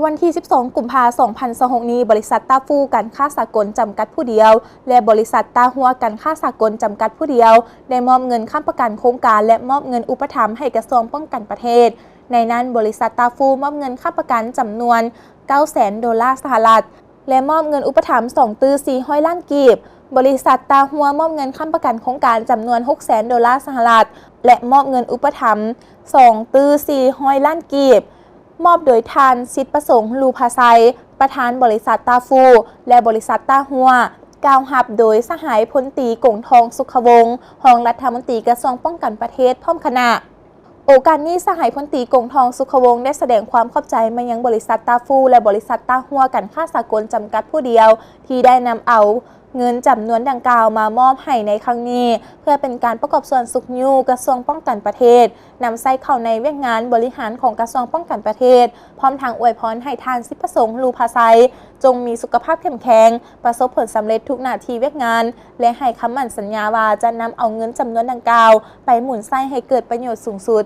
ວັນທີສິບສອງ ກຸມພາ ສອງພັນຊາວຫົກນີ້, ບໍລິສັດຕ້າຟູ ການຄ້າສາກົນ ຈຳກັດຜູ້ດຽວ ແລະ ບໍລິສັດຕ້າຮົວ ການຄ້າສາກົນ ຈຳກັດຜູ້ດຽວ ໄດ້ມອບເງິນຄ້ຳປະກັນໂຄງການ ແລະ ມອບເງິນອຸປະຖຳໃຫ້ກະຊວງປ້ອງກັນປະເທດ. ໃນນັ້ນ, ບໍລິສັດຕ້າຟູ ມອບເງິນຄ້ຳປະກັນຈຳນວນ ເກົ້າແສນໂດລາສະຫະລັດ ແລະ ມອບເງິນອຸປະຖຳ ສອງຕື້ສີ່ຮ້ອຍລ້ານກີບ. ບໍລິສັດຕ້າຮົວ ມອບເງິນຄ້ຳປະກັນໂຄງການຈຳນວນ ຫົກແສນໂດລາສະຫະລັດ ແລະ ມອບເງິນອຸປະຖຳ ສອງຕື້ສີ່ຮ້ອຍລ້ານກີບ. ມອບໂດຍທ່ານ ສິດປະສົງ ລູພາໄຊ, ປະທານບໍລິສັດຕ້າຟູ ແລະ ບໍລິສັດຕ້າຮົວ, ກ່າວຮັບໂດຍສະຫາຍພົນຕີ ກົງທອງ ສຸຂະວົງ, ຮອງລັດຖະມົນຕີກະຊວງປ້ອງກັນປະເທດ ພ້ອມຄະນະ. ໂອກາດນີ້, ສະຫາຍພົນຕີ ກົງທອງ ສຸຂະວົງ ໄດ້ສະແດງຄວາມຂອບໃຈມາຍັງບໍລິສັດຕ້າຟູ ແລະ ບໍລິສັດຕ້າຮົວ ການຄ້າສາກົນ ຈຳກັດຜູ້ດຽວ ທີ່ໄດ້ນຳເອົາເງິນຈຳນວນດັ່ງກ່າວມາມອບໃຫ້ໃນຄັ້ງນີ້ ເພື່ອເປັນການປະກອບສ່ວນຊຸກຍູ້ກະຊວງປ້ອງກັນປະເທດ ນຳໃຊ້ເຂົ້າໃນວຽກງານບໍລິຫານຂອງກະຊວງປ້ອງກັນປະເທດ, ພ້ອມທັງອວຍພອນໃຫ້ທ່ານ ສິດປະສົງ ລູພາໄຊ ຈົ່ງມີສຸຂະພາບເຂັ້ມແຂງ, ປະສົບຜົນສຳເລັດທຸກໜ້າທີ່ວຽກງານ ແລະ ໃຫ້ຄຳໝັ້ນສັນຍາວ່າຈະນຳເອົາເງິນຈຳນວນດັ່ງກ່າວໄປໝູນໃຊ້ໃຫ້ເກີດປະໂຫຍດສູງສຸດ.